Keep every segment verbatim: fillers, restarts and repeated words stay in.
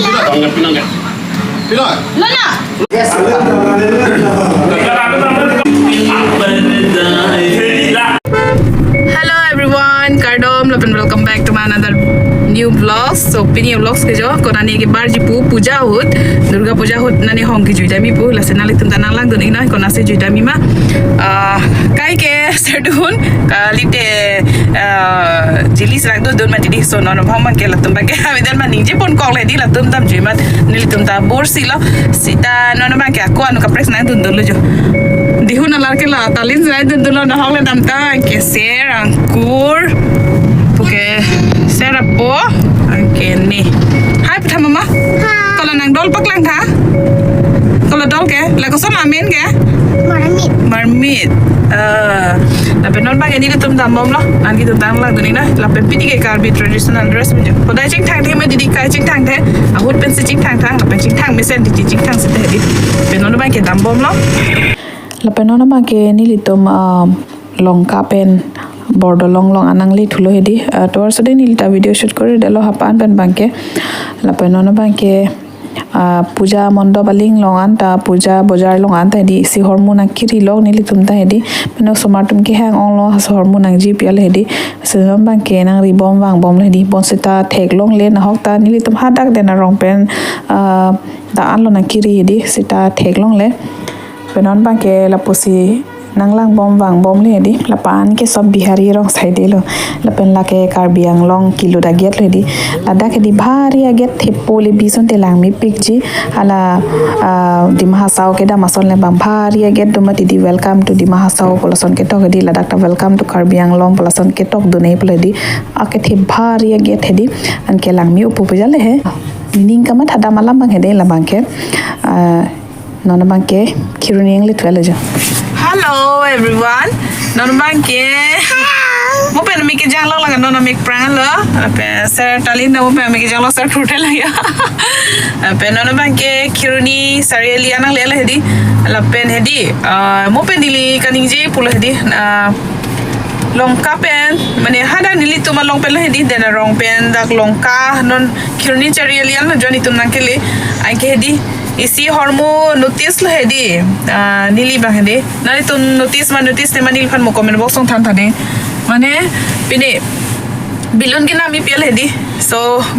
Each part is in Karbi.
Hello everyone, kardom, lapen welcome back to my another new vlog. So pini vlogs ke jo, konane ke barji pu puja ahut, Durga Puja ahut nane hong kejui dami pu, lasi nanglitum ta nanglangdun-ik noi, konatsi jui dami ma. Ah, kai ke serdun, kalite, ah, jili serak dodun mati di, so non abang ke latum abang ke, avi dan ma ningje pon kok le di, latum dam jui mat, nelitum ta bor si lo, sita non abang ke ako anu kaprek nangdundun lo jo. Dihun alar ke la talin nangdundun lo, nahok le dam ta, ke ser, angkur, puke ser apo, angke ne. Hai, putha mama. Hai. Kolo nang dol paklang tha? Kolo dol ke? La koson amen ke? Marmit. Marmit. Ah, lapen non abang ke nelitum dambom lo. Nanglitum ta nanglangdun-ik noi. Lapen pini ke Karbi traditional dress pen jo. Hodai chingthang the ma didi, kai chingthang the. Ahut pensi chingthang tha. Lapen chingthang mesen di chingthang si the di. Lapen non abang ke dambom lo. Lapen non abang ke nelitum, ah, Lanka pen Bordolong along an nangle thulo hedi. Ah, tovar sode neli ta video shoot kori delo hapan pen abang ke. Lapen non abang ke, ah, puja mondop aling along an ta, puja bojar along an ta hedi, isi ahormu nangkiri lok nelitum ta hedi. Meno osomar atum kehang ong lo, laso ahormu nangji pi-al hedi. Lasi non abang ke nangri bom vangbom le hedi. Bon sita theklongle, nahok ta nelitum hadak den arong pen, ah, da-an lo nangkiri hedi, sita theklongle. Lapen non abang ke lapusi nanglangbom vangbom le hedi. Lapu-an ke sob Bihari arong side lo. Lapen lake Karbi Anglong kilut agate lo hedi. Ladak hedi bhari agate thepo le bison te langmepikji. Hala, ah, Dima Hasao kedam ason le abang bhari agate do mati di, "Welcome to Dima Hasao" pu lason ketok hedi. Ladak ta "Welcome to Karbi Anglong" pu lason ketok do nangji pu le hedi. Akethe bhari agate hedi. Anke langme-o pu puja le he. Meaning kamatha dam alam abang hedi labang ke. Ah, non abang ke Kheroni nangle thulo jo. Hello everyone. Non abang ke. Mo pen mi kejang lo lang, non mi prang lo. Lapen ser talin na mo pen mi kejang lo, ser pur te lo ya. Lapen non abang ke Kheroni Chariali an nangle lo hedi. Lapen hedi, ah, mo pen neli kaningje pulo hedi. Ah, Lanka pen, mane hadak nelitum along pen lo hedi, den arong pen dak Lanka, non Kheroni Chariali an lo jo nelitum nangkele, anke hedi, isi ahormu notice lo hedi, ah, neli abang hedi. Nanglitum notice ma notice te ma neliphan mo comment box along than tha de. Mane, pini, balloon kenam pi-al hedi. So,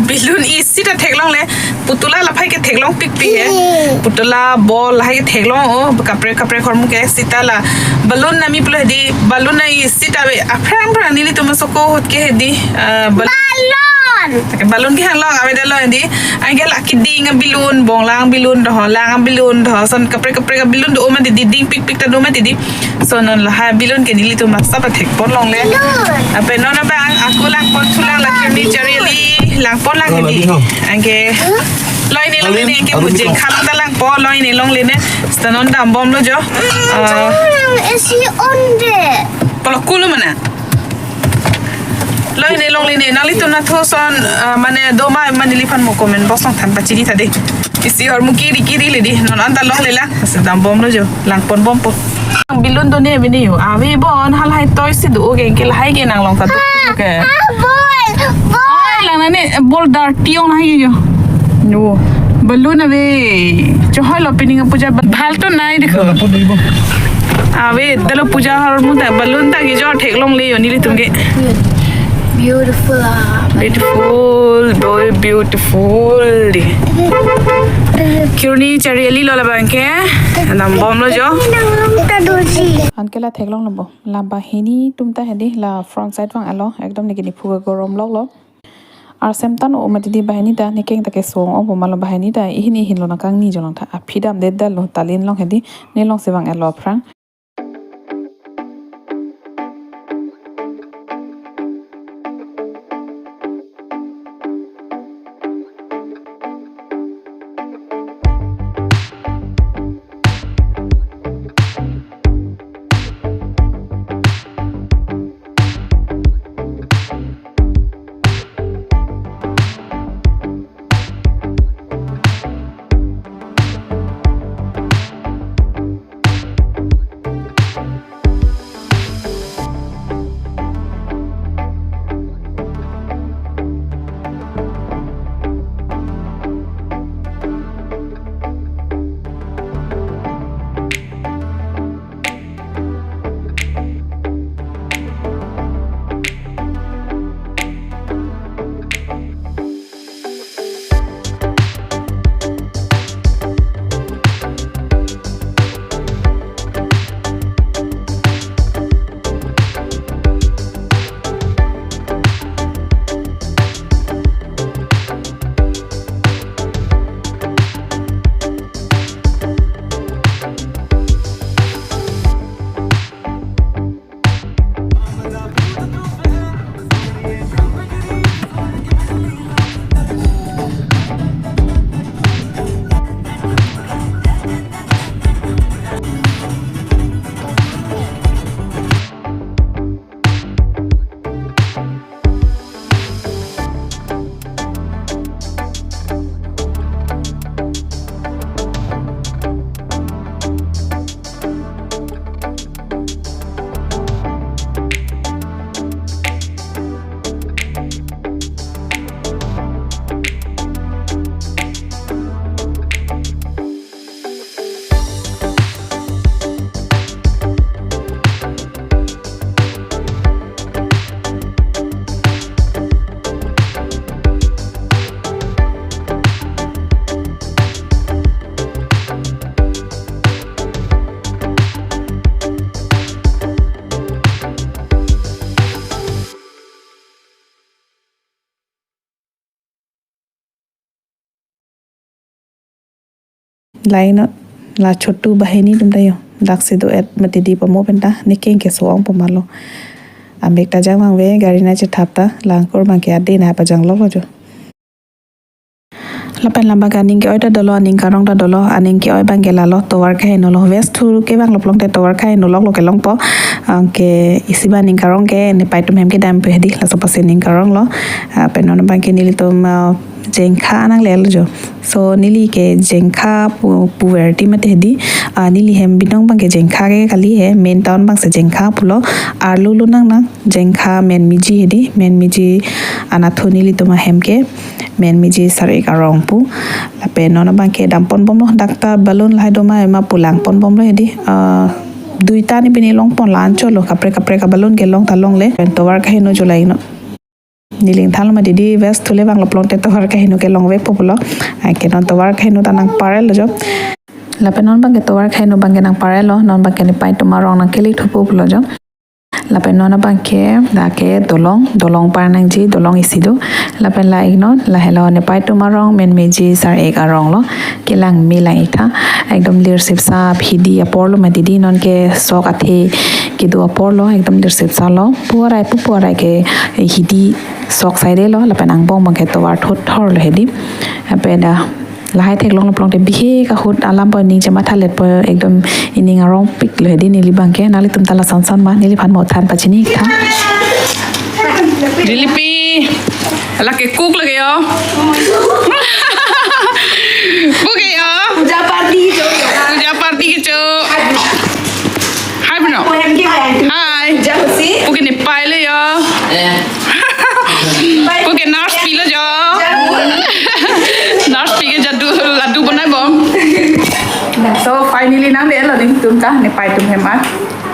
balloon isi ta theklongle, putula lapu hai ke theklongpikpik he. Hmm. Putula ball lahai ke theklong, oh, kaprek kaprek ahormu ke sita la. Balloon nami pulo hedi, balloon na isi ta ave, aphrang aphrang nelitum aso ko ahut ke hedi, ah, bal- Balloon! Balloon kehang long, ave dolo hedi. Anke la keding aballoon, bonglang aballoon, doholang aballoon, dohoson kaprek kaprek aballoon do mati di, dingpikpik ta do mati di. So non lahai balloon ke nelitum masa pathek pon longle. Balloon. Lapen non abang ako langpon thulang la Kheroni Chariali, langpon lang hedi. Anke loi ne longle ne, anke mujhe khalang ta langpon, loi ne longle ne. Sita non dambom lo jo. Ah. Isi onde. Polo kulo mana? Loi ne longle ne, nanglitum nathu ason, ah, mane do ma ma neliphan mo comment box along than pachini tha de. Isi ahormu kiri kiri le di, non anta longle lang, lasi dambom lo jo, langpon bompo. Balloon do ne bini yo, ave bon, halahai toy si do, oke, anke lahai ke nanglong katu ke. Ah, ball, ball. Oi, lang nane, ball dar tiong lahai yo. No. Balloon ave, chohoi lo pini puja ba-, bhal to nai dekho. Ave, dolo puja ahormu ta, balloon ta kejor theklongle yo nelitum ke. Beautiful, ah. Beautiful, very beautiful di. Kheroni Chariali lo labang ke, dambom lo jo. Anke la theklonglo bo. La banghini atum ta hedi, la front side vang-et lo, ekdom neke nephu ke gorom lok lo. Arsem tan o mati di banghini ta, nekeng ta kesung o bo ma lo banghini ta, ihin ihin lo nangkangni jo lang tha, aphi damdedet lo, talin long hedi, ne long si vang-et lo aphrang. Laino la chotu bahini atum ta jo. Daksi do-et mati di pamo penta, ne keng keso-ong pamalo. Ambek ta jangvangve, gari nangchethap ta, langkur abangke ade nangpajangloklo jo. Lapen labangke aning ke-oi ta dolo, aning karong ta dolo, aning ke-oi abangke lalo, tovar kaheno lo, West thu kevanglo pulote tovar kaheno loklo kelongpo. Anke isi ba aning karong ke, nepei atum hem kedam pu hedi, laso apotsi aning karonglo. Ah, pen non abangke nelitum, ah, jengkha nanglelo jo. So neli ke jengkha pu, puverti mati hedi. Ah, neli hem binong abangke jengkha ke kali he, main town abangsi jengkha pulo, arlo lo nang nang. Jengkha menmiji hedi, menmiji anatthu nelitum ahem ke, menmiji sar-ik arong pu. Lapen non abangke damponbomlo, dak ta balloon lahai doma ema pu langponbomlo hedi. Ah, duita ni pini longpon la anchotlo, kaprek kaprek aballoon kelong ta longle. Pen tovar kaheno jo laino. Neli ingthanlo mati di West thu le vanglo pulote tovar kaheno kelongvekpo pulo. Anke non tovar kaheno ta nangparelo jo. Lapen non abangke tovar kaheno abangke nangparelo, non abangke nepei atum arong nangkele thupo pulo jo. Lapen non abangke dak ke dolong, dolong par nangji, dolong isi do. Lapen la-iknon, lahelo nepei atum arong, menmiji sar-ik aronglo. Kelang me lang-ik tha. Ekdom lirsip sap hidi aporlo mati di, non ke sok athe kedo aporlo, ekdom lirsip sap lo. Pu arai, pu pu arai ke hidi sok saidelo, lapen angbong abangke tovar thot thorlo hedi. Lapen dak lahai theklonglo pulote bihek ahut alam pu aning chemathaletpo, ekdom ining arongpiklo hedi neli abangke. Nanglitum ta lason son ma, neliphan mo than pachini tha. Jalebi, lake cook lake jo. Cook ke jo. Puja party kecho. Puja party kecho. Hai bro. Poem ke hai. Hai. Puja hosi. Puke nepei le jo. Eh. Puke nurse pilo jo. Jadu. Nurse pi ke jadu, ladu bonaibom. So finally nangdelo nelitum ta nepei atum hem a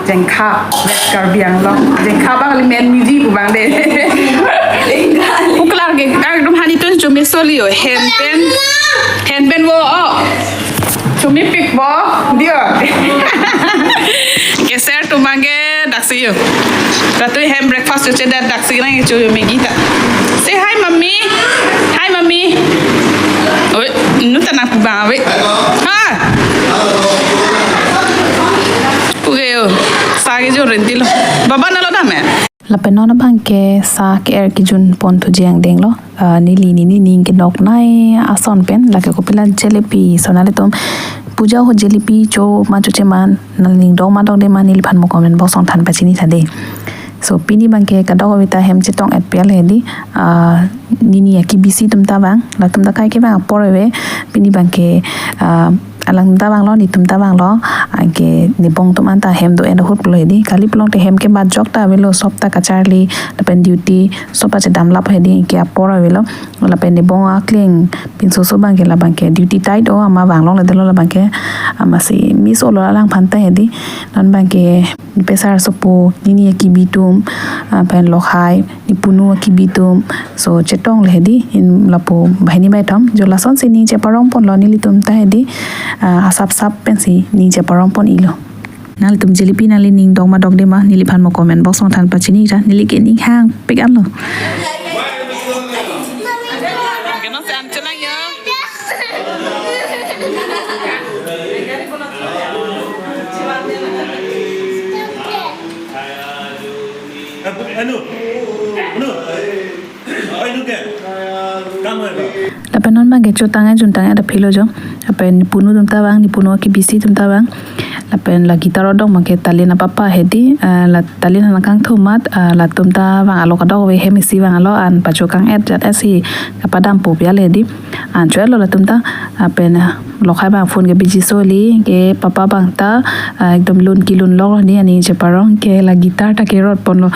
jengkha, West Karbi Anglong. Jengkha abang le menmiji pu abang de. Pu kelar ke ekdom hani tun chumi soli jo. Hen pen, hen pen vo o. Chumi pik vo, dio. Keser atum abangke daksi jo. Ratu hem breakfast jo chedet, daksi nangkecho jo, Maggi ta. Say hi, mommy. Hi, mommy. Oi, nu ta nangpu abang ave. Ha. Puke jo. Sa kejo rentilo. Baba nalo dam e. Lapen non abangke sa ke-er kejun pon thuji angdenglo. Ah, neli nini ning kenok nai ason pen, lake kopilo jalebi. So nanglitum puja ahut jalebi cho ma choche ma, nangning dong ma dokde ma, neliphan mo comment box along than pachini tha de. So pini abangke kadokave ta hem chetong-et pial hedi. Ah, nini akebisi atum ta vang, latum ta kai kevang apor ave. Pini abangke, ah, alang ta vanglo, netum ta vanglo, anke nebong atum anta hem do-en ahut pulo hedi. Kali pulote hem ke bajok ta avelo, sop ta kacharli, lapen duty sop ta chedam lap hedi, anke apor avelo. Lapen nebong akling pinso so abangke, labangke duty tight o, ama vanglongledetlo labangke, amatsi miss olo alangphan ta hedi. Non abangke pesar sopo, nini akebi atum, ah, pen lokhai, nepunu akebi atum, so chetongle hedi, in lapu banghini banghini atum, jo lasonsi ning cheparong ponlo nelitum ta hedi, ah, asap sap pensi ning cheparong pon-iklo. Nanglitum jalebi nangli ning dong ma dokde ma, neliphan mo comment box along than pachini tha, neli ke ning hangpik anlo. Anu, anu, anu ke? Kam hai ba? Lapen non abangke chotang-et juntang-et aphi lo jo. Lapen nepunu atum ta vang, nepunu akebisi atum ta vang. Lapen la guitar odong abangke Talin apapa hedi, ah, la Talin aphan nangkangthum amat, ah, latum ta vang alo, kadokave hem isi vanglo, an pachokang-et jat isi kapadampo pial hedi. An cho-etlo latum ta, ah, pen, ah, lokhai abang phone ke busy soli, ke papa abang ta, ah, ekdom lun kelun lok hedi, aning cheparong ke la guitar ta kerot ponlo,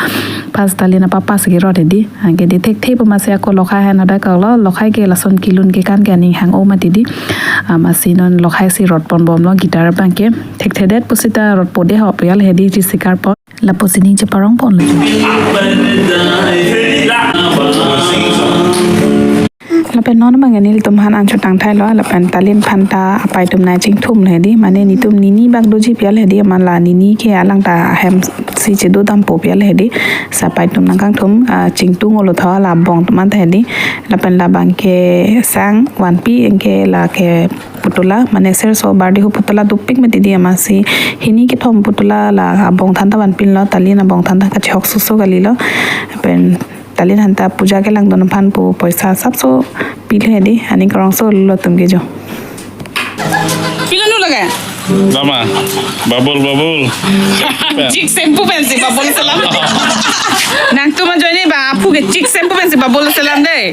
pas Talin apapa si kerot hedi, anke de thekthe pu amatsi ako lokhai han ada kalo, lokhai ke lason kelun kekan ke aning hang-o mati di, ah, amatsi non lokhai si rot ponbomlo guitar abangke, thekthedet pusita rotpo de ho pial hedi, risikar pon. Lapusi ning cheparong ponlo. Lapen non abang nelitum han an chotang thailo, lapen Talin aphan ta apei atum nangchingthumlo hedi, mane netum nini bak doji pial hedi, amat la nini ke alang ta hem si chedodampo pial hedi, sa apei atum nangkangthum, ah, chingtung olo tho la abong atum anta hedi, lapen labangke sang vanpi, anke lake put tola, mane serso birthday ho pu tola dopik mati dei, amatsi hini kethom pu tola la abong than ta vanpinlo, ta lin abong than ta kachehok soso kalilo. Pen ta lin hanta puja kelangdun aphan pu poisa asapso pile dei, aning karongso lo atum ke jo. Pilanu lage? Lama, bubble, bubble. Jik shampoo pensi bubble selam. Nangtum ajoine ba aphu ke jik shampoo pensi bubble selam dei.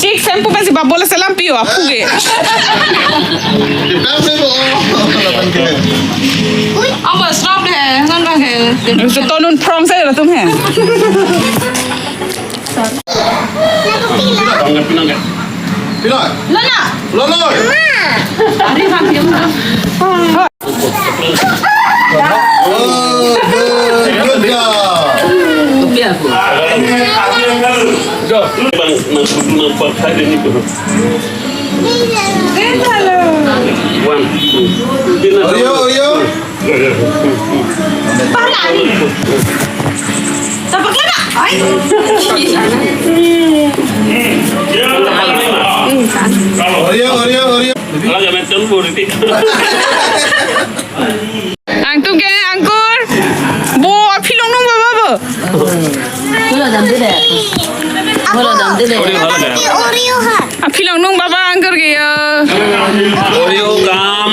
Jik shampoo pensi bubble selam pi-o aphu ke. Apa stop deh, kan bang ke. Tonun prong sa latum he. Pilak. Pilak. Lona. Lona. Ari bang dia. Oh, good, good job. Bang, nang, nang, nang, One, two. Oreo, Oreo. Parla ni. Tapak lana. Ay. Oreo, Oreo, Oreo. Ala jamet kan bor iti. Nangtum ke angkur. Bo aphi longnung baba bo. Holo dam de. Holo dam de. Oreo, Oreo. Aphi longnung baba angkur ke ya. Oreo kam.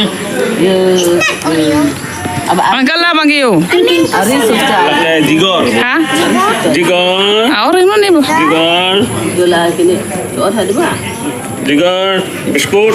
Angkur la bang ke yo. Ari sukcha. Eh, jigor. Ha? Jigor. Ah, Oreo no ni bo. Jigor. Dola kini. Jigor. Biscuit.